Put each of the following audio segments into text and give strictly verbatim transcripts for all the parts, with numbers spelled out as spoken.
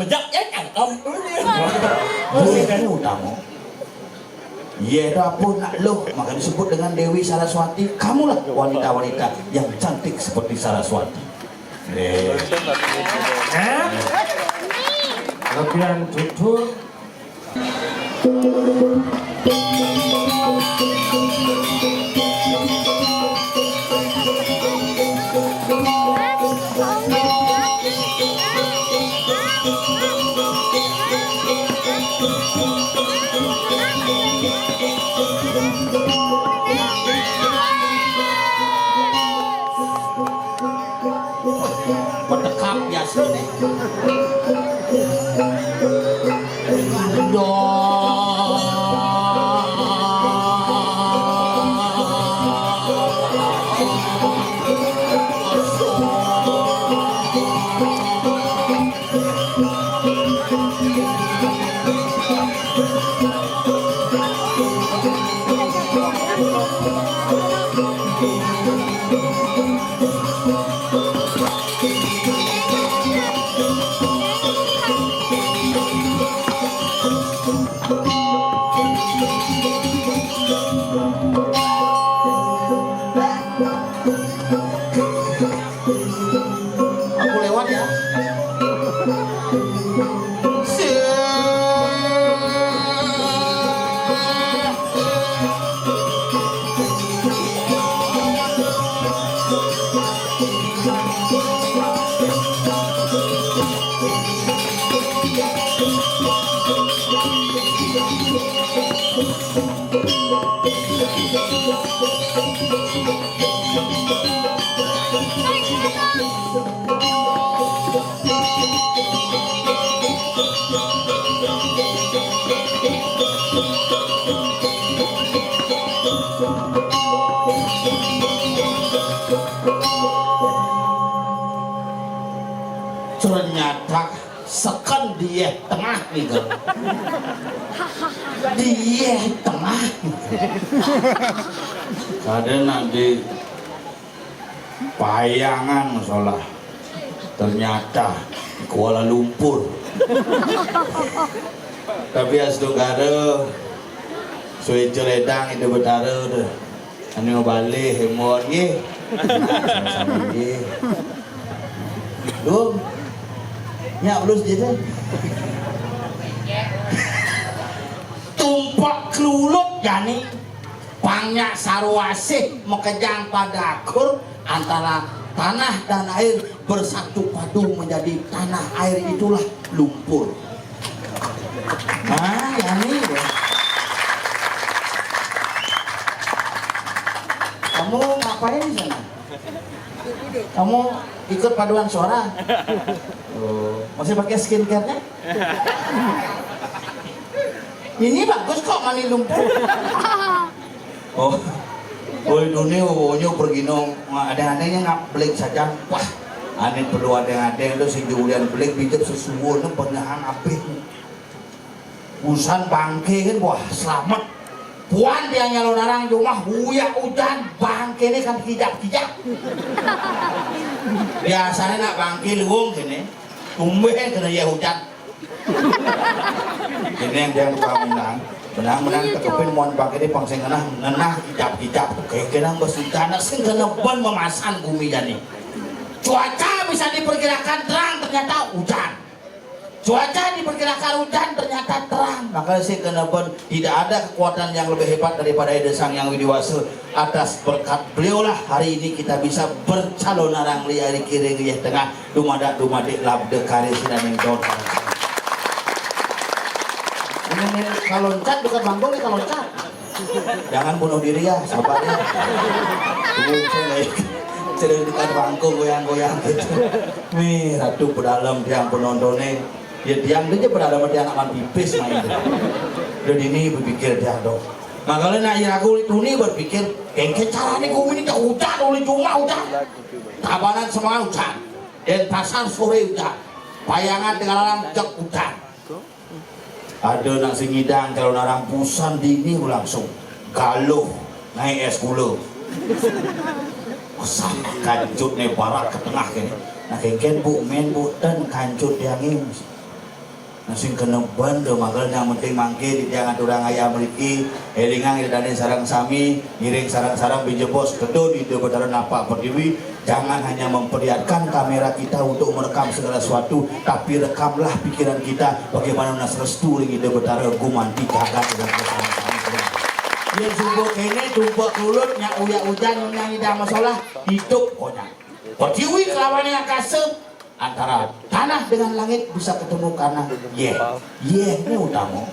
Bejak ya cangkem. Bujang utama. Yé, dah pun nak luh, maka disebut dengan Dewi Saraswati. Kamulah wanita-wanita yang cantik seperti Saraswati. Eh. Eh? Lebihan jujur. Petekap biasa deh. Aku lewat ya. Ternyata seken di yéh tengah nih, Gel. Di yéh tengah. Ada nak di Payangan masalah. Ternyata Kuala Lumpur. Tapi astungkara, suéca lédang Ida Betara tu. Anu balih émbon nggih. Sama-sama nggih. Dum. Nyak belus je tu. Tumpak kelulut jani. Pang nyak sarwa asih makejang pada akur antara tanah dan air bersatu padu menjadi tanah air, itulah lumpur. Nah, jani. Kamu ngapain di sana? Kamu ikut paduan suara? Oh, masih pakai skincare-nya? Ini bagus kok, mani lumpur. Oh. Oi, dunia, wonyo pergi no, ada-adanya ngap belik saja. Wah, ane perlu ada-ada tu sing diulian belik bijak sesuwun, benahan apik. Usan bangke kan, wah, selamat. Puan dia nyalon arang di rumah, uyak ujan, bangke ni kan kijap-kijap. Biasanya nak bangke luung kene, tumben kena ya ujan. Kene yang dia tukang menang, menang-menang tekepin muan bangke ni pang sing ngenah, ngenah kijap-kijap. Kayak kena besujan, sing kena ban memasan gumi jani. Cuaca bisa diperkirakan terang, ternyata hujan. Cuaca diperkirakan hujan, ternyata terang. Maka sing kena ban, tidak ada kekuatan yang lebih hebat daripada Ida Sang Yang Widi Wasa. Atas berkat beliaulah hari ini kita bisa bercalon arang liari kiring yeh tengah dumadak dumadik labda karya sidaning don. Ini nih, kalau loncat bukan manggung nih, kalau loncat. Jangan bunuh diri ya, sabar ya. Tunggu, saya lagi ceritakan bangkung goyang-goyang gitu. Nih, satu pedalem tiang penontonnya. Ya tiang dia pedalem tiang akan pipis main. Udah dini berpikir dia dong. Makanya nak ya aku tuni berpikir, kengke caranya gue ini tak hujan oleh cuma hujan. Tabanan semangat hujan. Denpasar sore hujan. Payangan Tegalalang cek hujan. Ada nak sing ngidang kalau narang pusan dini langsung galuh naik es gula. Pusan kancut ne barak ke tengah kene. Nah kengken bu men bu ten kancut yang ini. Sing kena ban to, mangkana yang penting mangke titiang aturang ayah mriki, élingang ida dané sareng sami, ngiring sareng-sareng bijebos tedun Ida Betara napak pertiwi, jangan hanya memperlihatkan kamera kita untuk merekam segala sesuatu, tapi rekamlah pikiran kita bagaimana nunas restu ring Ida Betara gumanti jagat dan sareng sami. Yén suba kéné tumpek klulut nyak uyak ujan nyang ida masalah, idup konyang. Pertiwi kelawan angkasa, antara tanah dengan langit bisa ketemu karena yéh. Yéh ini utama.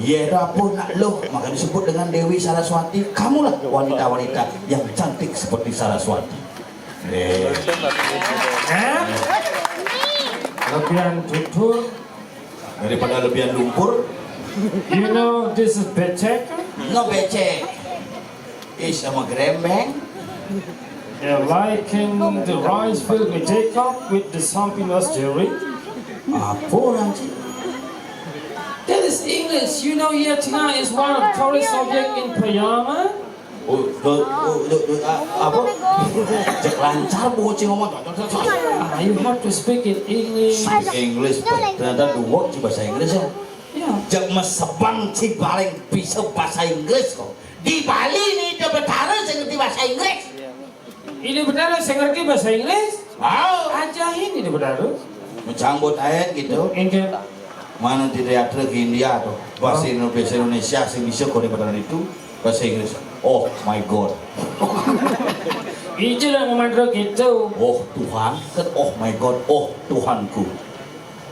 Yéh itu apa nak luh, maka disebut dengan Dewi Saraswati. Kamulah wanita-wanita yang cantik seperti Saraswati. Yéh. Eh? Lebihan tutur. Daripada lebihan lumpur. You know this is becek? No becek. Is sama grembeng. Yeah, like in the rice field we take up with the something else dairy. Apa orang cik? That is English. You know here tonight is one of the tourist object in Payama. Oh, do, do, do, do, a- apa? Cek lancar bocil ngomong. Ah, you have to speak in English. Speak English, ternyata dua cik bahasa Inggris ya. Yeah. Cek mesebang cik paling bisa bahasa Inggris kok. Di Bali nih Ida Betara sing ngerti bahasa Inggris. Ini benar saya ngerti bahasa Inggris. Wow. Ajahin ini benar. Mencambut ayat gitu. Enggak. Mana tidak ada ke India tuh. Bahasa Indonesia, Indonesia sing bisa kok di Betara itu bahasa Inggris. Oh my God. Itu yang memantra gitu. Oh Tuhan, kan oh my God, oh Tuhanku.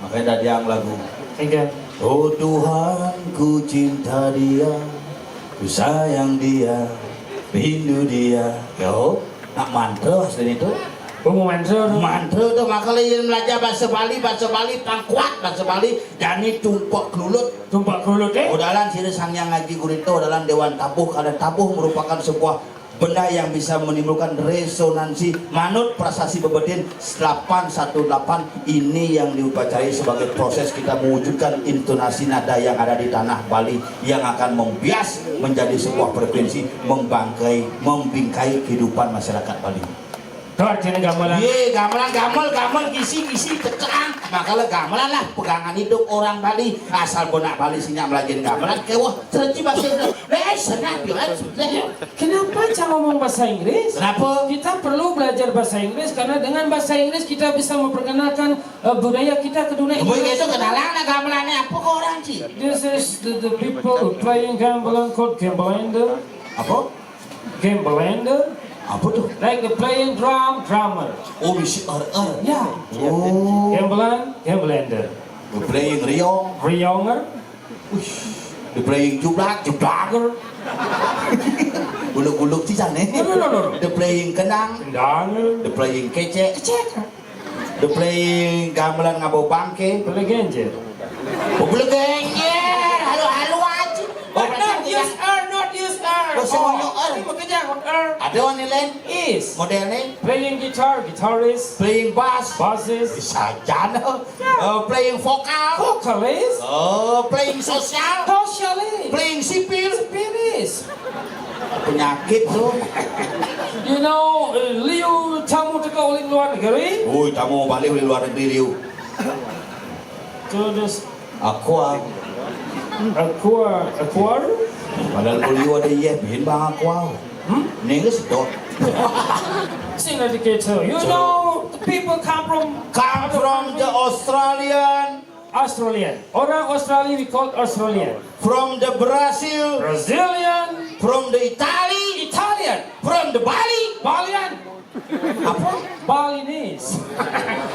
Makanya tadi yang lagu. Enggak. Oh Tuhan, ku cinta dia, ku sayang dia, rindu dia. Yo, nak mantra asli itu. Bunga mantra. Mantra tuh makanya yang belajar bahasa Bali, bahasa Bali pang kuat bahasa Bali. Jani tumpek klulut. Tumpek klulut eh. Odalan sira Sang Hyang Aji Gurita, odalan Dewan Tabuh, karena tabuh merupakan sebuah benda yang bisa menimbulkan resonansi manut prasasti bebetin delapan satu delapan. Ini yang diupacarai sebagai proses kita mewujudkan intonasi nada yang ada di tanah Bali yang akan membias menjadi sebuah frekuensi membangkai membingkai kehidupan masyarakat Bali. Tuh artinya gamelan. Iya, gamelan, gamel, gamel, gisi, gisi, tekan. Makanya gamelan lah pegangan hidup orang Bali. Asal bonak Bali sinya melajin gamelan, kewah terjadi bahasa Inggris. Eh, senang, yo, eh, eh. Kenapa cang ngomong bahasa Inggris? Kenapa? Kita perlu belajar bahasa Inggris karena dengan bahasa Inggris kita bisa memperkenalkan eh, budaya kita ke dunia. Boy itu kenalan lah gamelannya apa ke orang sih? This is the, the people who playing gambling called gambling. Apa? Gambling. Apa tuh? Like the playing drum, drummer. Oh, bisi er er. Ya. Oh. Gambling, gambling. The playing riong. Rionger, Ush. The playing jublak, jublak. dagger, Guluk-guluk sih sana. No, no, no, no. The playing kendang. Kendang, The playing kecek. kecek, The playing gamelan ngabau bangke. beli genjer. Bubble genjer. Halo-halo aja. But not use er, not use er. Oh, semuanya er. Ini bekerja er. Ada orang lain Is. Modelnya Playing guitar, guitarist. Playing bass. Bassist. Bisa aja no. Uh, playing vokal. Vocalist. Uh, playing sosial. Socialist. Playing sipil. Spirit. Penyakit tuh. You know, uh, Liu tamu teka ulin luar negeri. Woi, tamu balik dari luar negeri Liu. Terus Aqua. Aqua, Aqua. Padahal beliau ada iya bikin bang Aqua. Hmm? Ini sedot. Sing educator. You know, the people come from Come from the Australian, Australian. Orang Australia we call Australian. From the Brazil, Brazilian, from the Italy, Italian, from the Bali. Balian. Apa? Balinese.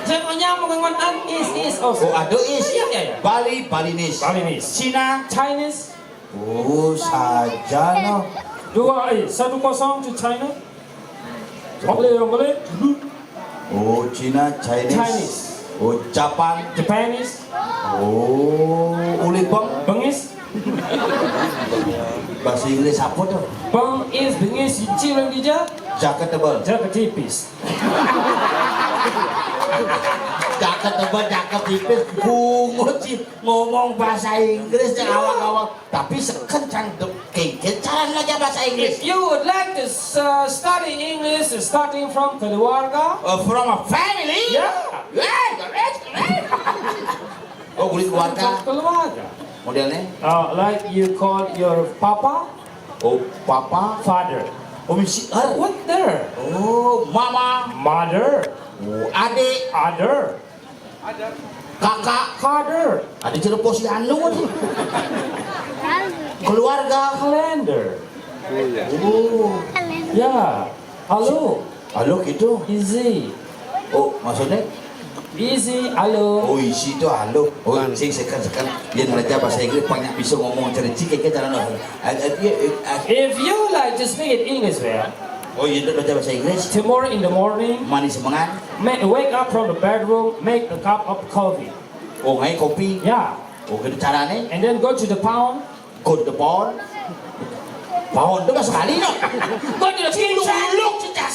Saya mau nyambung dengan an is is Oh, also. Ada is. Iya, iya, iya. Bali, Balinese. Balinese. Cina. Chinese. Oh, saja no. Dua eh satu kosong to China. Boleh, boleh. Oh, Cina, Chinese. Chinese. Oh, Japan. Japanese. Oh, ulipeng. Bengis. Bahasa Inggris apa tuh? Bengis, bengis, cincin orang dija. Jaket tebal. Jaket tipis. Jaket tebal, jaket tipis. Bungut sih ngomong bahasa Inggris yang awak-awak. Tapi sekencang de- kengkit cara belajar bahasa Inggris. If you would like to uh, study English, starting from keluarga. Uh, from a family. Yeah. Yeah, correct, correct. Oh, kulit keluarga. Keluarga. Modelnya? Uh, like you call your papa? Oh, papa. Father. Oh, misi er. What there? Oh, mama. Mother. Oh, adik. Other. Kakak. Father. Ada cerita posyandu kan? Keluarga. Calendar. Oh. Ya. Halo. Halo gitu. Easy. Oh, maksudnya? Easy, halo. Oh, easy itu halo. Oh, sing sekan-sekan dia belajar bahasa Inggris banyak bisa ngomong cerita kayak cara. If you like to speak in English well, oh, iya, belajar bahasa Inggris. Tomorrow in the morning, mandi semengan. Make, wake up from the bedroom, make a cup of coffee. Oh, ngai kopi. Ya. Oh, gitu caranya. And then go to the pound. Go to the pound. Pound itu bahasa Bali, no? Go to the kitchen. Luluk, cicak.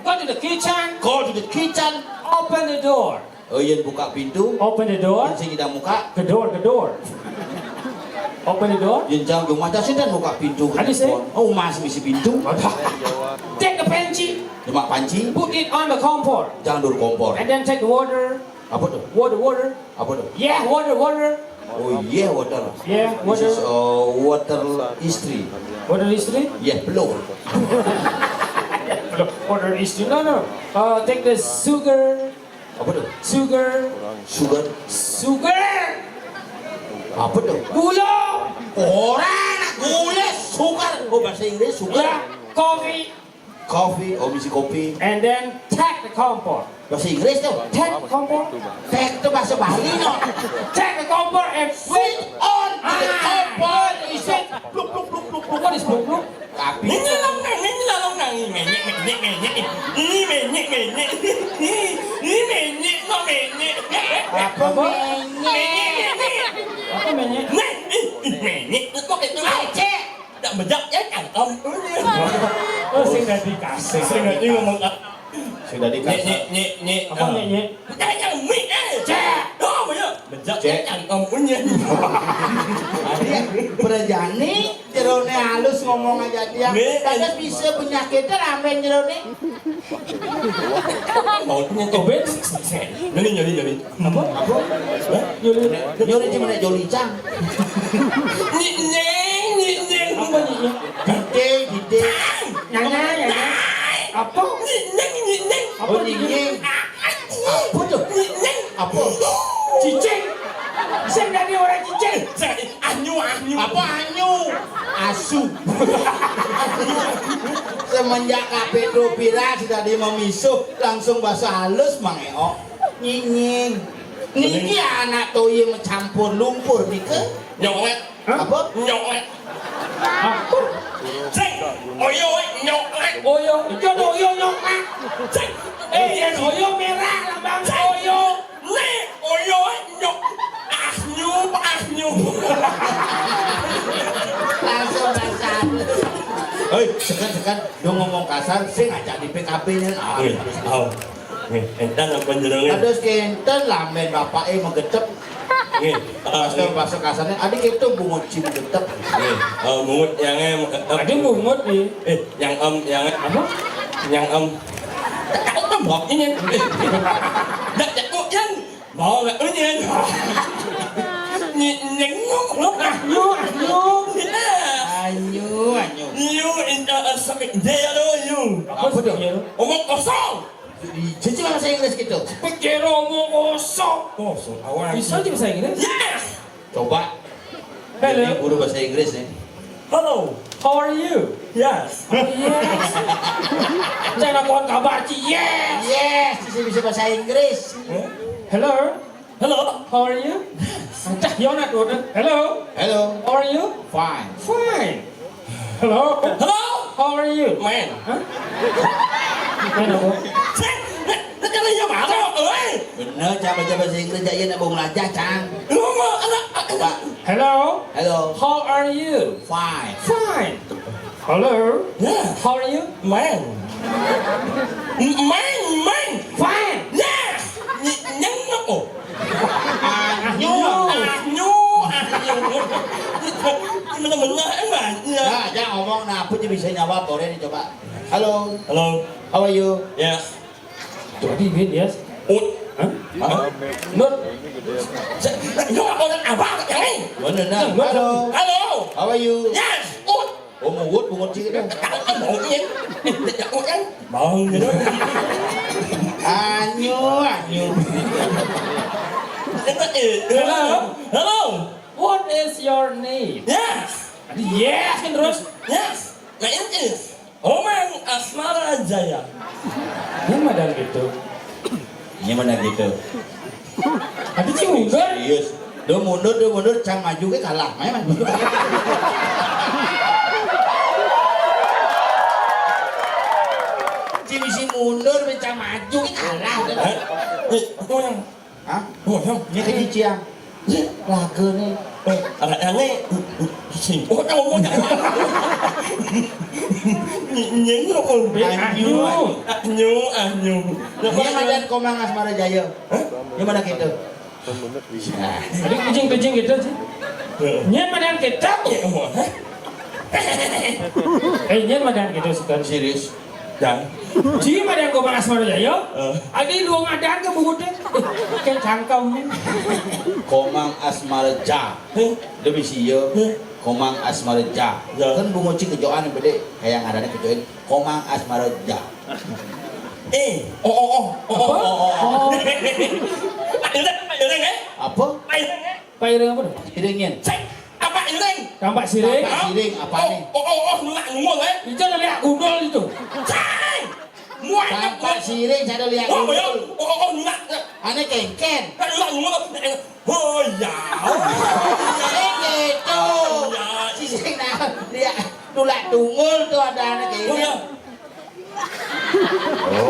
Go to the kitchen. Go to the kitchen. Open the door. Oh, iya, buka pintu. Open the door. Sing kita buka. Kedor, kedor. Open the door. Yen jang rumah tak sing buka pintu. Ada sih? Oh, mas misi pintu. Take the panci. Cuma panci. Put it on the kompor. Jangan dulu kompor. And then take the water. Apa tuh? Water, water. Apa tuh? Yeah, water, water. Oh, yeah, water. Yeah, water. This is uh, water history. Water history? Yeah, belum. Water history. No, no. Uh, take the sugar. Apa tuh? Sugar. Sugar. Sugar. Apa tuh? Gula. Orang gula, sugar. Oh, bahasa Inggris sugar. Yeah, coffee. Coffee, oh, misi kopi. And then take the kompor. Bahasa Inggris tuh. Take kompor. Take itu bahasa Bali, no? Take the kompor and put on the kompor. Is it? Pluk, pluk, pluk, pluk, pluk. What is pluk, pluk? Tapi ini lalong nang, ini lalong nang, ini menyek, menyek, menyek. Ini menyek, menyek. Ini, ini menyek, no menyek. Apa? Apa? Menyek, menyek. Apa menyek? Nah, ih, ih, menyek. Kok itu? Lecek. Tak bejak ya cangkem. Oh, sing dadi kasih. Sing dadi ngomong. Sing dadi kasar. Nyek, nyek, nyek. Apa nyek, nyek? Jangan mik eh. Cek. Oh, bener. Bejak ya cangkem punya. Adi, berjani jerone halus ngomong aja dia. Nih. Kagak bisa penyakitnya ramben jerone. Mau punya tobet. Nyeri, nyeri, nyeri. Apa? Apa? Hah? Nyuri, nyuri cuma naik joli cang. Nyik nyeng, nyik nyeng. Apa nyik nyeng? Gede, gede. Nyanya, nyanya. Apa? Nyik nyeng, nyik nyeng. Apa nyik nyeng? Apa tuh? Nyik nyeng. Apa? Cicing. Sing dadi orang cicing. Anyu, anyu. Apa anyu? Asu. Semenjak K P dua viral sudah dia memisuh, langsung bahasa halus, Mang Eo. Nying-nying. Niki anak toye mencampur lumpur nika. Nyonget. Apa? Nyonget. Apa? Cek. Oyo nyonget. Oyo. Itu ada oyo nyonget. Cek. Eh, yang oyo merah lah, Bang. Cek. Oyo. Nih, oyo nyok. Ah, nyup, ah, nyup. Langsung kasar. Hei, sekan-sekan, dia ngomong kasar, sing aja di P K P-nya. Ah, iya. Oh. Nih, entan apa jenenge? Terus kenten lamen bapake megetep. Nih, pas ah, pas kasarnya, adik itu bungut cim megetep. Nih, oh, bungut yang em. Tadi bungut nih. Eh, yang em, yang em. Apa? Yang em. Tak tahu tembok ini. Eh, tak jago yang. Mau nggak ini? Ny-, nyengok lo. Anyu, anyu. Iya. Anyu, anyu. You in the, uh, speak there, you. Apa tuh? Omong kosong. Jadi, jadi bahasa Inggris gitu. Pikir omong kosong. Kosong, awal. Bisa aja bahasa Inggris? Yes. Coba. Hello. Ini guru bahasa Inggris nih. Hello. How are you? Yes. Oh, yes. Saya lakukan kabar, Ci. Yes. Yes, bisa, bisa bahasa Inggris. Huh? Hello. Hello. How are you? Yes. Cah Yona tuh. Hello. Hello. How are you? Fine. Fine. Hello. Hello. How are you? Man. Hah? Man apa? Cek, nak, nak kena yang mana, oi? Bener, Cang, baca bahasa Inggris, Cang, iya, nak bawa melajah, Cang. Lu mau anak, anak. Coba. Hello. Hello. How are you? Fine. Fine. Hello. Yeah. How are you? Man. Man, man. Fine. Yeah. Ny-, nyeng apa? Anyu. Anyu, anyu. Bener-bener, eh, Mas. Ya. Nah, dia ngomong, nah, apa dia bisa nyawab, boleh nih, coba. Halo. Halo. How are you? Yes. Jadi, Win, yes. Ut. Hah? Hah? Nur. Sa-, sa-, lu orang apa yang ini? Mana nak? Nur. Halo. Halo. How are you? Yes. Ut. Oh, mau Ut, mau Cik dah. Mau ini. Mau gitu. Anyu, anyu. Hello. Hello. What is your name? Yes. Yes kan terus? Yes. My name is Komang Asmara Jaya. Ini mah dan gitu. Ini mana gitu? Tapi sih mundur. Serius. Dia mundur, dia mundur, cang maju ke kalah. Main maju. Cing bisi mundur, cang maju ke kalah. Hah? Eh, aku yang Hah? Oh, yang Ini ke ciciang. Lagu nih. Eh, anak yang ini, sing. Oh, tahu mau. Nyanyi lo, Kol. Anyu. Anyu, anyu. Dia madan Komang Asmara Jaya. Hah? Dia mana gitu? Nah. Jadi kucing-kucing gitu sih. Heeh. Nya madan gitu. Ya, mau, hah? Eh, nya madan gitu, suka serius. Dan? Ji madan Komang Asmara Jaya. Eh. Adi lu ngadan ke buku teh. Ke cangkem. Komang Asmara Ja. Heh? Demi si iya. Heh? Komang Asmara Ja. Ja. Kan bungo cing kejoan bede. Kayak ngarannya kejoin. Komang Asmara Ja. Eh, oh, oh, oh, oh, oh, oh, oh, oh. Pak Ireng, Pak Ireng, eh? Apa? Pak Ireng, eh? Pak Ireng apa tuh? Ireng, Nyen. Cek, apa Ireng? Tampak siring. Tampak siring, apa nih? Oh, oh, oh, oh, nulak nungul, eh? Itu lihat gundul itu. Cek! Muat. Tampak siring, saya lihat gundul. Oh, oh, oh, nulak. Aneh kengken. Nulak nungul. Oh, ya. Oh, ya, gitu. Oh, ya. Siring, nah, lihat. Nulak tungul tuh ada aneh kengken. Oh, ya.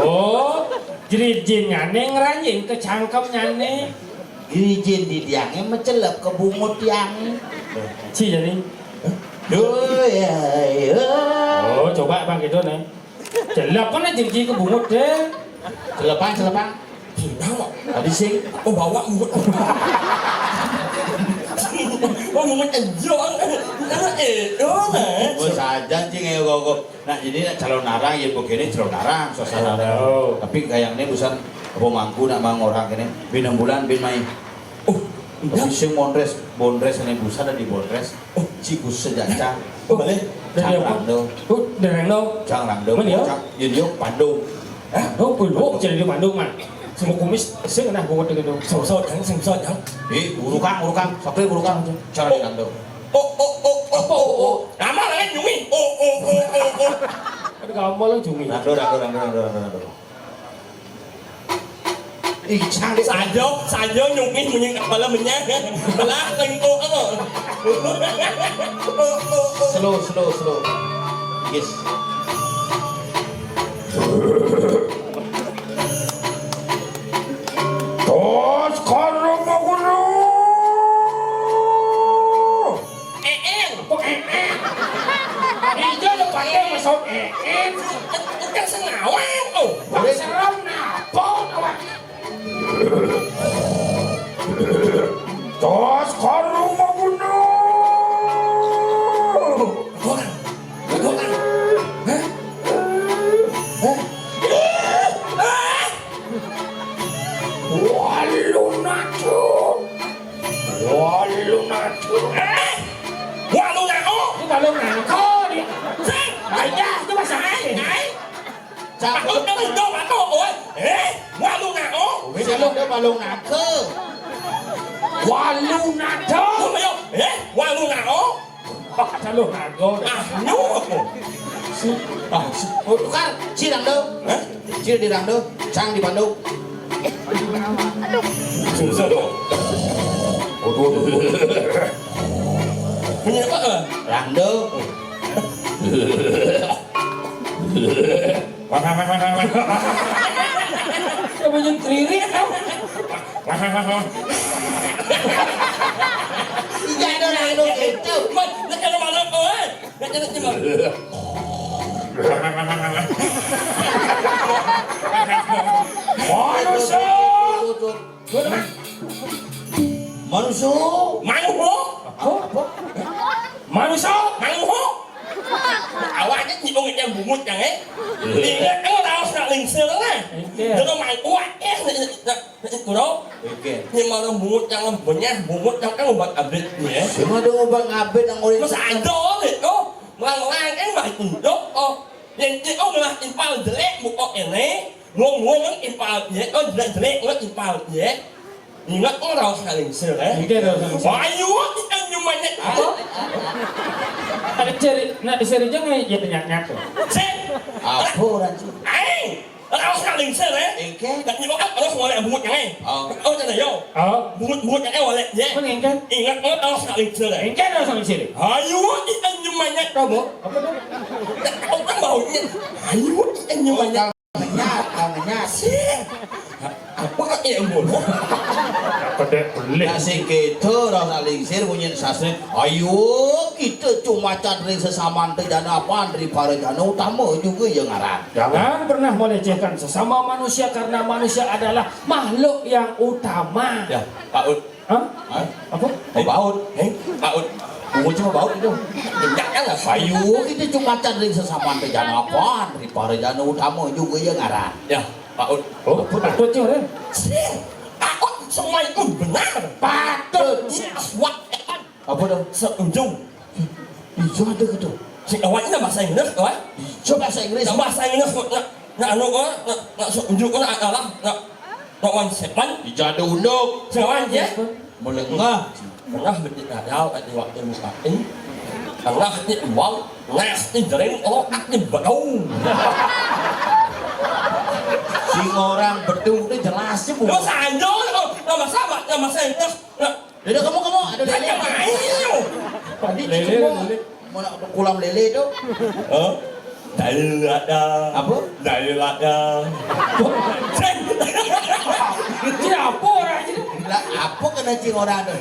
Oh, jrijin nyane ngeranjing ke cangkem nyane. Jrijin di tiangnya mecelep ke bungut tiangnya. Ci jadi. Duh, ya, ya. Oh, coba bang gitu nih. Celep kan jrijin ke bungut deh. Celepan, celepan. Tadi sing. Oh, bawa bungut. Oh, bungut aja. Karena eh, oh, nah. Oh, saja cing ayo kok. Nah, jadi nak calon arang, ya begini calon arang, suasana arang. Oh. Tapi kayaknya busan apa mangku nak mang orang ini, bin enam bulan, bin mai. Oh, tapi sing mondres, bondres ini busan ada di bondres. Oh, cikus sejak cang. Oh, balik. Dari apa? Cang rando. Oh, dari rando. Cang rando. Mana ya? Cang, yun yuk, Pandu. Hah? Oh, pun, oh, jadi di Pandu, man. Semua kumis, sing nah bungut gitu. Sosot, yang sing sosot, yang. Eh, urukang, urukang, sakti urukang. Cang rando. Oh, oh, oh, oh, oh, oh. Nama lain Jumi. Oh, oh, oh, oh, oh. Ada gamal lah Jumi. Rando, rando, rando, rando, rando, rando. Ih, cantik. Sajo, sajo Jumi munyi kepala menyang. Belah lengkok apa? Slow, slow, slow. Yes. Tos karo maguru. Eeng. Kok eeng? Ijo lo pakai masuk eeng. Udah sengawan tuh. Serem napa awak? Tos karo maguru. Orang. Orang. Hah? Hah? Ah! Walu natu. Walu natu. Eh, walu nako. Ini walu nako dia. Sing. Ayo, itu bahasa aing. Aing. Cak. Aku terus dong aku, oi. Eh, walu nako. Wis ada walu nako. Walu nako. Ayo, eh, walu nako. Calon nago. Ah, nyuwun. Ah, si-, oh, tukar. Ci rando. Hah? Ci di rando. Cang di Pandu. Susah dong. Aduh, aduh, aduh. Punya apa? Rando. Apa yang kririk tau? Iya, ada orang lu gitu. Mas, nak kena mana kau, eh? Nak kena cuma. Manusia. Manusia. Manusia. Apa? Manusia. Manusia. Awaknya nyinggung yang bungut, yang, eh? Ingat, eh, raos nak lingsir, eh? Iya. Dia mah kuat, eh? Bro, oke. Ini malah bungut yang banyak, bungut yang kan obat abet ya. Cuma ada obat ngabet yang orang. Mas ada oleh tuh, melang-melang kan mah itu. Oh, yang itu malah impal jelek, buka ini, ngomong impal ya, oh jelek-jelek nggak impal ya. Ingat orang saling sel ya. Oke, terus. Wah, ayo kita nyumanya. Apa? Ada ceri, nah di seri jangan ya nyat-nyat tuh. Cek. Apa orang tuh? Aing. Raos ka lingser, eh. Engke. Dak nyebok raos ngoleh bungut nyai. Oh. Oh, cenah yo. Oh. Bungut-bungut nyai ngoleh, ye. Apa engke? Ingat, oh, raos ka lingser, eh. Engke raos ka lingser. Ayo, kita nyemanya. Apa? Apa tuh? Dak tahu kan baunya. Ayo, kita nyemanya. Oh, kalau ngenyat, kalau ngenyat. Sih. Apa kok ya, Bu? Kedek beli. Nah, sing gitu, raos ka lingser bunyi sastra. Ayo, kita cuma cari sesama teh jana apa, dari para jana utama juga ya ngaran. Jangan pernah melecehkan sesama manusia karena manusia adalah makhluk yang utama. Ya, Pak Ud. Hah? Hah? Apa? Oh, Pak Ud. Eh, Pak Ud. Bungut cuma Pak Ud itu. Enggak kan lah. Ayo, kita cuma cari sesama teh jana apa, dari para jana utama juga ya ngaran. Ya, Pak Ud. Oh, Pak Ud ya, Ren. Sih, Pak Ud semua itu benar. Patut. Iya, wah. Apa dong? Seunjung. Iya ada gitu. Sing awak ini bahasa Inggris, kawan. Iya bahasa Inggris. Nah, bahasa Inggris, nak, nak anu, kawan, nak, nak seunjung, nak kalah, nak, nak one seven. Iya ada unduk. Sing awak ya. Melengah. Tengah betik kadal, ati waktu mukain. Tengah ti uang, nas ti jering, oh, ati bedung. Sing orang bedung itu jelas sih, Bu. Lo sanjol, oh, nama sama, nama saya, terus, nah, Dede, kamu, kamu, ada lele. Ayo. Tadi lele, kamu lele. Mau nak kulam lele itu? Hah? Dari lada. Apa? Dari lada. Ini apa orang ini? Lah, apa kena cing orang tu?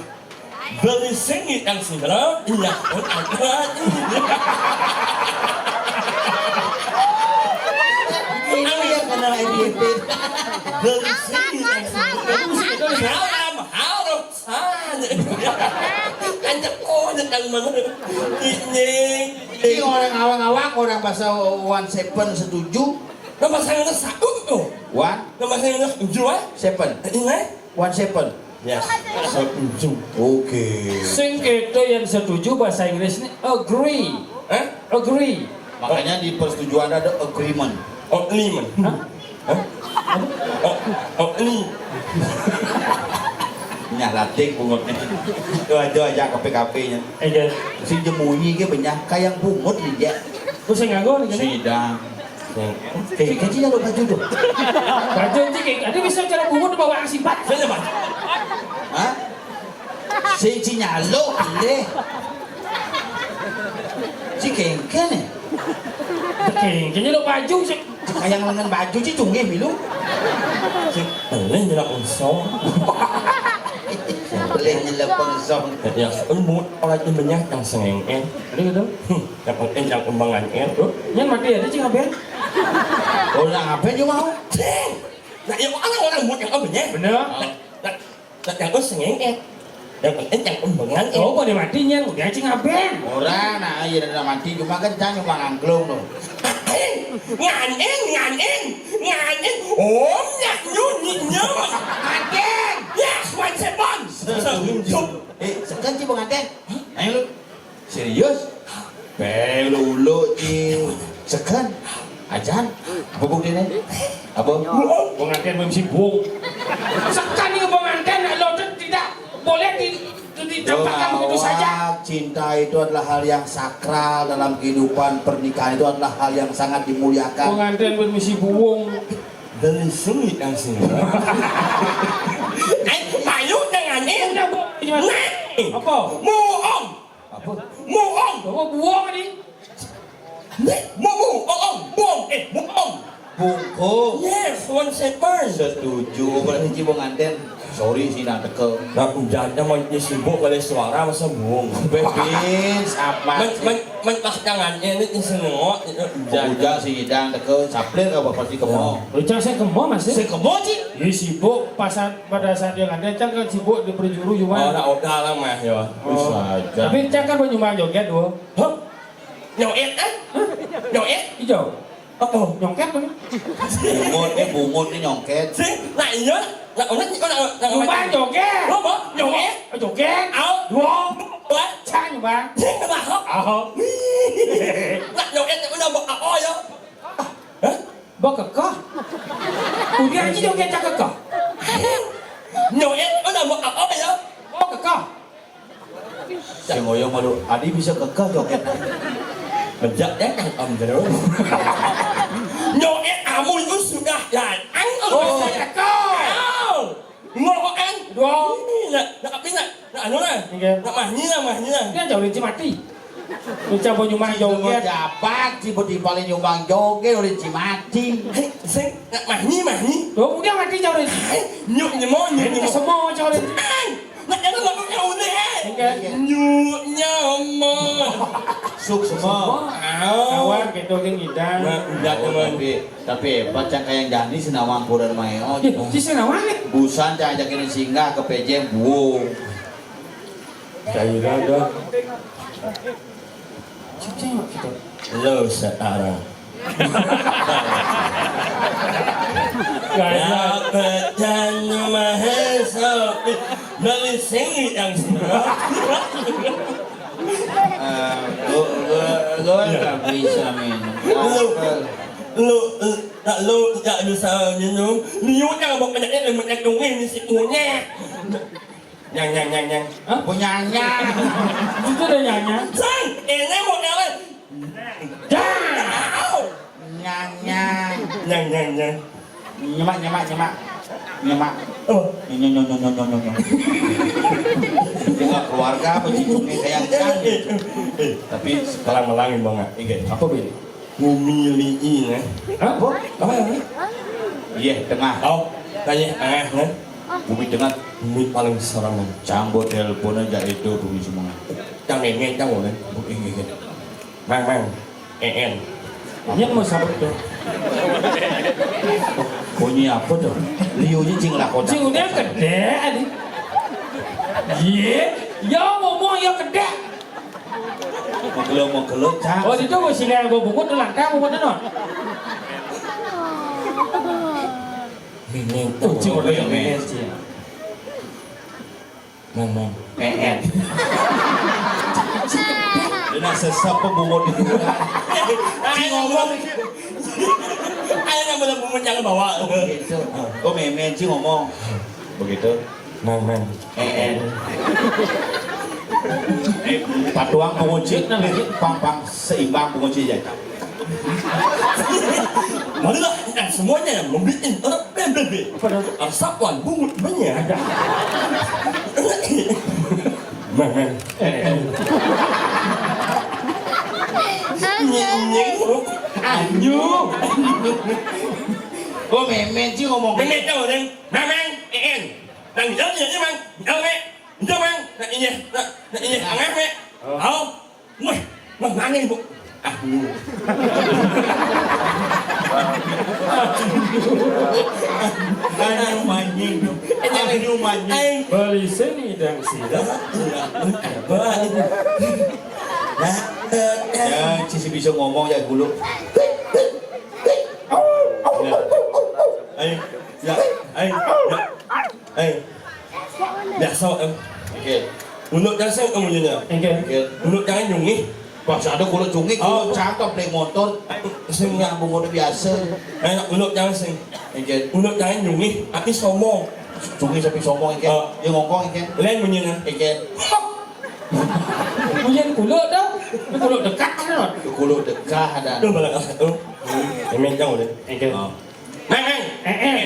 Beli sengit yang segera, iya, oh, ada. Ini yang kena edit. Beli sengit yang segera. Mahal, mahal tu. Ah, anjak oh, anjak yang mana? Ini. Ini orang awak-awak, orang bahasa one seven setuju. Nama saya nak satu tu. One. Nama saya nak tujuh, eh? Seven. Ini, eh? One seven. Yes. Setuju. Oke. Sing kita yang setuju bahasa Inggris ni agree. Eh? Agree. Makanya di persetujuan ada agreement. Agreement. Hah? Hah? Oh, oh, ini. Nyah rating bungutnya. Itu aja aja K P K P-nya. Eh, iya. Si jemunyi ke benyah kayak bungut nih dia. Terus yang nganggur nih kan? Sidang. Kayak kayak dia lo baju tuh. Baju sih kayak ada bisa cara bungut bawa simpat. Saya mah. Hah? Si Cinyalo deh. Si kengken ya? Kengken lo baju sih. Kayak lengan baju sih cunggih milu. Si pelih nyelak unsong. Pelih nyelak unsong. Ya, embut orang itu banyak yang sengengeng. Ada gitu. Hmm, yang penting yang kembangan tuh. Yang mati ada cing aben. Orang aben juga mau. Cing. Nah, yang orang orang buat yang apa ya? Bener. Nah, nah, Dak yang sengengek. Yang penting yang umbengan. Oh, boleh mati nyen, udah cing aben. Ora, nah iya dah mati cuma kan jangan cuma ngangklung tuh. Nganen, nganen, nganen. Om nyak nyu nyi nyo. Nganen. Ya, wan sepon. Setuju. Eh, sekan sih pengantin. Ayo lu. Serius? Pe ulu-ulu ci sekan. Ajan. Apa buktinya? Apa? Pengantin belum sibuk. Sekan ini pengantin lo tidak boleh di, di, ditampakkan begitu saja. Cinta itu adalah hal yang sakral dalam kehidupan pernikahan, itu adalah hal yang sangat dimuliakan. Pengantin belum sibuk. Dari sini kan sini. Eh, payu dengan ini. Udah, Bu. Nah. Apa? Muong. Apa? Muong. Oh, buong ni. Nek, mu, mu, oh, oh, buong, eh, muong. Bungkung. Yes, one shepherd. Setuju. Berarti cibung anten. Sorry sih nak teke. Nah, ujar nya mau sibuk oleh suara masa buong. Bebin, apa? Men, men, men pas jangan ini sih nengok. Ujar sih hidang teke saplir apa pasti kemo. Ujar saya kemo masih. Saya kemo sih. Ini sibuk pasal Pada saat dia ada, Cang kan sibuk di perjuru juga. Oh, nak odah lah mah ya. Oh. Tapi Cang kan menyumbang joget tuh. Hah? Nyoet kan? Hah? Nyoet? Hijau. Apa? Nyongket kan? Bungut ni, bungut ni nyongket. Sih, nah iya. Nak unek ni nak nak Nyumbang joget. Apa? Joget. Joget. Au. Dua. Buat. Cak nyumbang. Sing kena hok. Au. Nak joget ni udah buat apa ya? Hah? Bawa ke kah? Udah ni joget cak ke kah? Joget ni udah buat apa ya? Bawa ke kah? Sing oyong malu, adi bisa kekeh joget. Bejak deh, Kang Om terus. Joget kamu itu sudah datang. Oh, sudah teko. Au. Ngokan. Dua. Ini nak, nak apa nak? Nak anu lah. Oke. Nak mahnyi lah, mahnyi lah. Dia jauh dari mati. Ucap nyumbang joget. Jabat, tiba-tiba nyumbang joget, udah mati. Hei, sing, nak mahnyi, mahnyi. Tuh, udah mati jauh dari. Hei, nyuk nyemo, nyuk nyemo. Semua jauh dari. Hei. Nak kena lagu kau ni, eh. Oke. Nyuk nyaman. Sukses. Semua. Au. Kawan, kita kan ngidang. Nah, udah, oh, teman. Tapi, tapi hebat, cang kayak Jani, Senawang kurang main. Oh, ih, si Senawang ni. Busan, cang ajakin singgah ke P J, buang. Cai dada. Cicing kita. Lo sekarang. Dapat jangan mahal sopi. Beli sing yang sebelah. Eh, gua, gua, gua nggak bisa minum. Lu, lu, lu, tak lu tak bisa minum. Liu yang mau penyakit yang banyak dongeng di si kunyit. Nyang, nyang, nyang, nyang. Hah? Punya nyang. Itu ada nyanya. Sang, ini mau nyala. Dah. Nyang, nyang. Nyang, nyang, nyang. Nyemak, nyemak, nyemak. Nyemak. Oh. Nyong, nyong, nyong. Dia nggak keluarga apa sih? Cuma kayak Eh, eh, eh, eh. Tapi sekarang melangin banget. Iya. Apa, Bin? Bumi li'in, eh. Hah? Apa? Apa namanya? Iya, tengah. Oh, tanya tengah, eh. Bumi tengah. Bumi paling serem. Cang buat telepon aja itu bumi semua. Cang ini, cang boleh. Oh, iya, iya. Mang, mang. E N. Ini mau siapa tuh? Bunyi apa tuh? Liunya cing lah kocak. Cing udah gede, adi. Iya, ya ngomong ya gede. Mau gelo, mau gelo, Cak. Oh, itu gue sini yang gue bungut tuh langka bungut tuh. Miming tuh. Cing udah yang miming, Cing. Mang, mang. Eh, eh. Dia nak sesap pun bungut di. Cing ngomong. Ayo yang boleh bungut jangan bawa. Gitu. Gue miming, Cing ngomong. Begitu. Mang, mang. Eh, eh. Eh, patuang pengunci, pang, pang, seimbang pengunci aja. Marilah kita semuanya membikin orang P B B. Apa dah? Resapan bungut banyak. Ada. Mang, mang. Eh, eh. Nying, nying. Anyu. Gue miming, Cing ngomong. Bener tuh, Mang. Mang, mang. Eh, eh. Mang, jauh, jauh, Mang. Jauh, Mang. Jauh, Mang. Nah, iya. Nah, nah, iya. Angah, Mang. Oh. Au. Wah, Mang, nangis, Bu. Ah, lu. Aduh, manjing. Aduh, manjing. Beli sini dan sini. Hebat. Nah, eh, eh. Ya, Cing bisa ngomong ya dulu. Ya. Ayo. Ya. Ayo. Ya. Ayo. Biasa, em. Oke. Mulut dasar kamu nyonya. Oke. Oke. Mulut jangan nyungih. Pas ada kulit cungik, oh, kulit cangkem, play motor. Sing nyambung udah biasa. Ayo, mulut jangan sing. Oke. Mulut jangan nyungih, tapi sombong. Cungih tapi sombong, oke. Oh. Dia ngongkong, oke. Lain bunyinya. Oke. Bunyian kulit dah. Ini kulit dekat kan, Ron? Kulit dekat ada. Tuh, malah tuh. Emen jauh deh. Oke. Oh. Mang, mang. Eh, eh.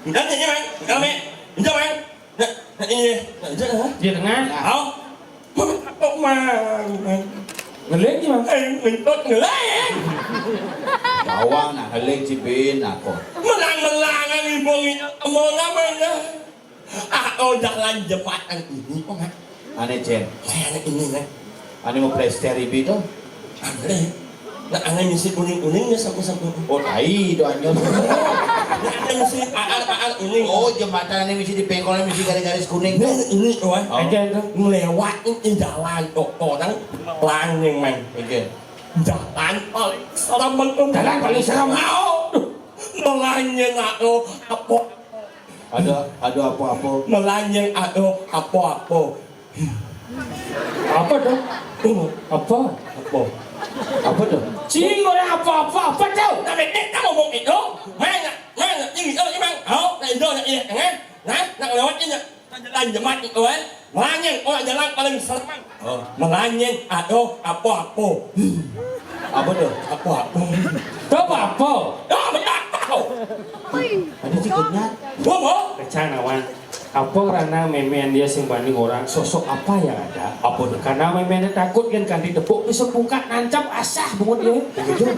Enggak, enggak, mang. Enggak, mang. Enggak, mang. Nah, nah, iya. Nah, iya, ha? Dia tengah. Au. Apa, mang? Ngeling, mang. Eh, ngentot ngeling. Bawang, nah, ngeling, cibin, nah, kok. Melang-melangan, ibu, mau ngapain, ya? Ah, oh, jalan jembatan ini, kok, mang? Aneh, Cen. Saya anak ini, mang. Ane mau plester ibi tuh. Ane. Nah, ane misi kuning-kuning ya sapu-sapu. Oh, tai itu anjir. Nah, ane misi paar-paar kuning. Oh, jembatan ane misi di pengkol misi garis-garis kuning tuh. Nah, ini, wah. Oh. Aja itu. Ngelewatin jalan kok orang langeng, mang. Oke. Jalan paling serem, mang. Jalan paling serem. Aduh. Melangeng, aduh. Apa? Ada, ada apa-apa. Melanjeng ada apa-apa. Apa to? Apa? Apa? Apa to? Sing ora apa-apa, apa to? Tapi nek tak ngomong itu, mana, mana, ini, oh, ini, Mang. Oh, nah, itu, nah, iya, tengah. Nah, nak lewat ini. Jalan jemat itu, eh. Melanjeng, orang jalan paling serem. Oh. Melanjeng, aduh, apa-apa. Apa to? Apa-apa. To apa-apa? Oh, benar, apa? Ada si kenyat. Apa? Kacang awan. Apa karena memen dia sing banding orang, sosok apa yang ada? Apa to? Karena memennya takut kan, kan ditepuk bisa buka nancap asah bungut dia. Begitu.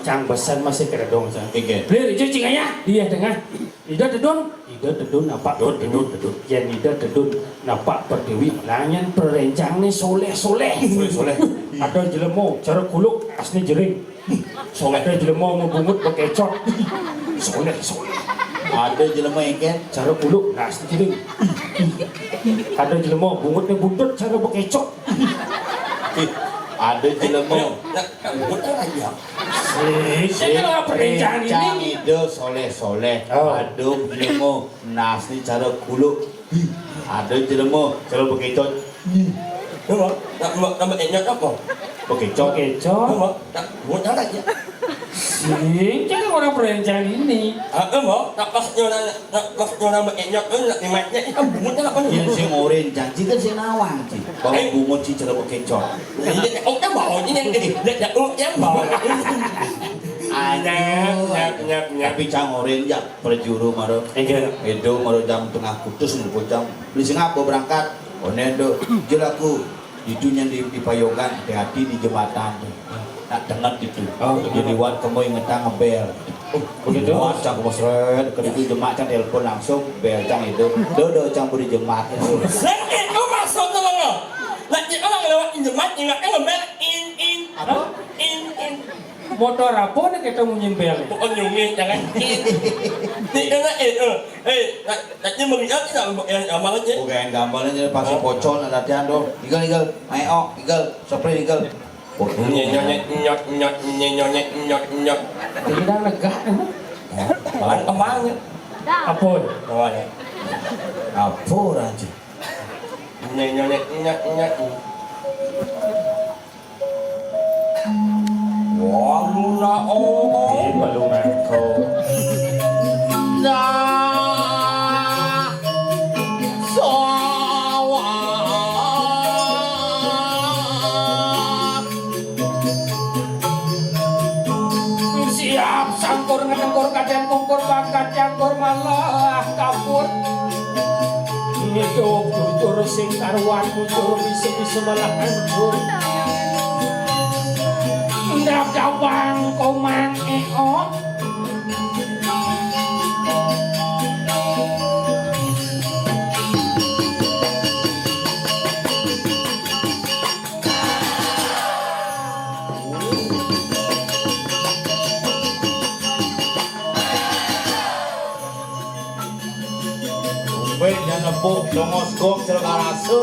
Cang besan masih kena dong, cang. Oke. Beli itu cing ayah, dia tengah. Ida tedun, Ida tedun napak Tedun, tedun, tedun. Yen Ida tedun napak pertiwi, lanyan perencang ni soleh-soleh. Soleh-soleh. Ada jelema cara kuluk asli jering. Soleh. Ada jelema mebungut bekecot. Soleh-soleh. Ada jelema engken cara kuluk asli jering. Ada jelema bungut ni buntut cara bekecot. Eh, ada jelema. Nak, nak bungut aja. Sing, sing, perencang ini. Perencang Ida soleh-soleh. Oh. Ada jelema nasne cara kuluk. Ada jelema cara bekecot. Apa? Nama, nama, nama enyot apa? Bekecot. Bekecot. Nama, nak bungut aja. Sing, jangan orang perencang ini. Ah, apa? Nak pas nyo, nak, nak pas nyo nama enyot, nak nimatnya, eh, kan bungut apa ni? Yen sing oren janji kan sing nawang, Ci. Bawa bungut, Ci, cara bekecot. Iya, oh, kan bawa ini yang gede. Dia, dia, oh, yang bawa. Aduh. Nyap, nyap, nyap, nyap. Tapi cang oren ya perjuru maro. Enggak. Itu maro jam tengah kutus nih bocah. Beli sing apa berangkat? One do, jel aku. Itu yang di, di Payogan, hati-hati di jembatan tuh. Nak tenget itu. Oh, jadi kenapa? Wan kamu ingetan ngebel. Oh, begitu? Wan cang kemesret, ke itu jembatan telepon langsung, bel cang itu. Do, do, cang beri jembatan. Sing itu maksudnya lo. Lagi orang lewat di jembatan, ingatnya ngebel, in, in. Apa? In, in. Motor apa nih kita munyin bel? Pokoknya nyungin, jangan. Ini kena, eh, eh, eh, nak, nak dia melihat tidak, eh, gambarannya? Bukan gambarannya, pasti pocong, ada latihan tuh. Igal, igal, main, oh, igal, spray, igal. Nyonyet, nyot, nyot, nyonyet, nyot, nyot. Jadi dah lega, eh? Malah kembangnya. Apa? Oh, ya. Apa, Raja? Nyonyet, nyot, nyot. Wah, luna, oh. Di balungan ko. Nah, sawah. Siap sangkur ngetengkur, kadang tungkur bakat cangkur malah kabur. Ngidup jujur sing karuan, mujur bisa-bisa malah hancur. Ndak gawang komang eo. Weh, nyang nepuk, jongos gong, celaka rasa.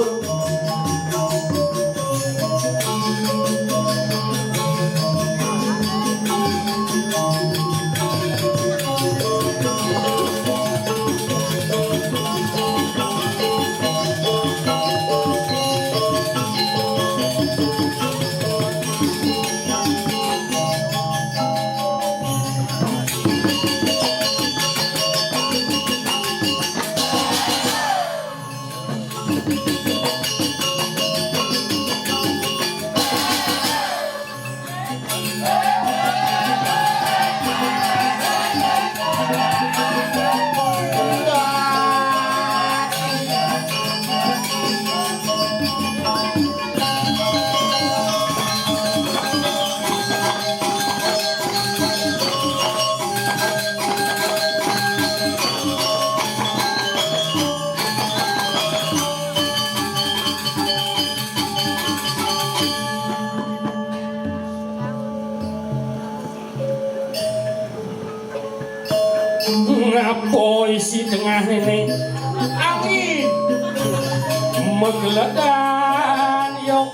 Ngapa isi tengah ini angin megeledan, yok.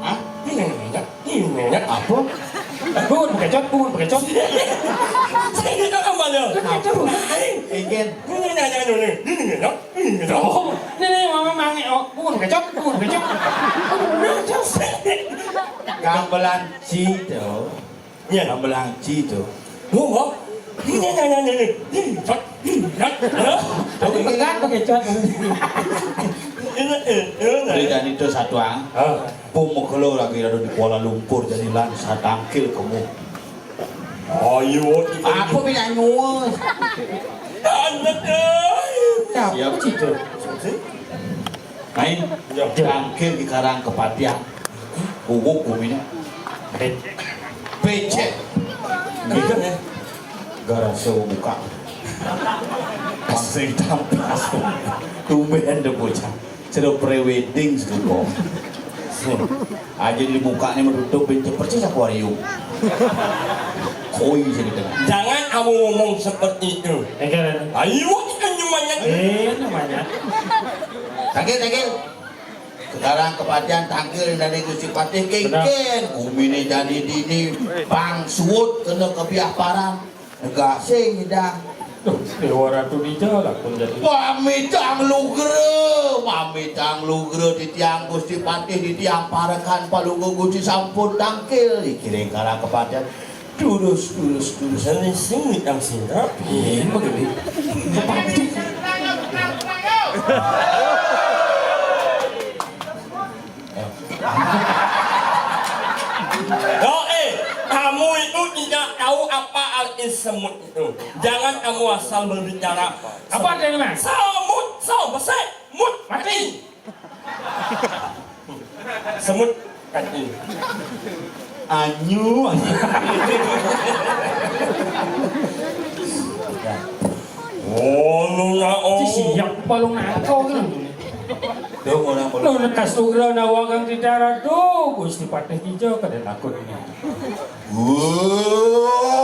Hah? Ini nanya, ini nanya apa? Bungun bekecot, bungun bekecot. Saya tidak kembali. Apa? Ingin. Ini nanya ini, ini nanya, ini nanya. Oh, ini, ini mama mangi, oh, bungun bekecot, bungun bekecot. Bungun bekecot. Gamelan Cito. Iya. Gamelan Cito. Oh, oh. Ini nanya ini. Ini nanya. Tapi pegat pakai cat. Ini, eh, ini nanya. Berita itu satu, ah. Ah. Pun mukelo lagi ada di Kuala Lumpur, jadi lan satangkil kamu. Ayo, apa pina nyuwun? Anak, eh. Siap. Apa sih itu? Siapa sih? Main. Ya. Tangkil di Karang Kepatihan. Guguk gumine. Becek. Becek, ya? Garase buka. Pas sing tampas. Tumben deh bocah. Jero prewedding seduko. Aja di mukanya menutup pintu persis akuarium. Koi sing di tengah. Jangan kamu ngomong seperti itu. Enggak, enggak. Ayo, kita nyumanya. Eh, namanya. Tangkil, tangkil. Sekarang kepatihan tangkil dari Gusti Patih. Benar. Kengken. Gumine jadi dini. Pang suwut kena kebiah parang. Negase ngidang. Duh, Dewa Ratu Dija lakon jadi. Pamitang lugra, pamitang lugra titiang Gusti Patih, titiang parekan Palungguh Gusti sampun tangkil, dikiring kala kepatihan. Durus, durus, durus. Seni sing ngidang sing rapi. Iya, begini. Kepatihan. Yo, eh, kamu itu tidak tahu apa arti semut itu. Jangan kamu asal berbicara. Apa artinya, Mas? Semut, so, besar, mut, mati. Semut, mati. Anyu, anyu. Oh, lu nak, oh. Ci siap, balung nangko, kan? Tuh, orang, orang. Lu nekas lugra nawagang di darat, tuh, Gusti Patih Ijo, kada takut ini. Wuh.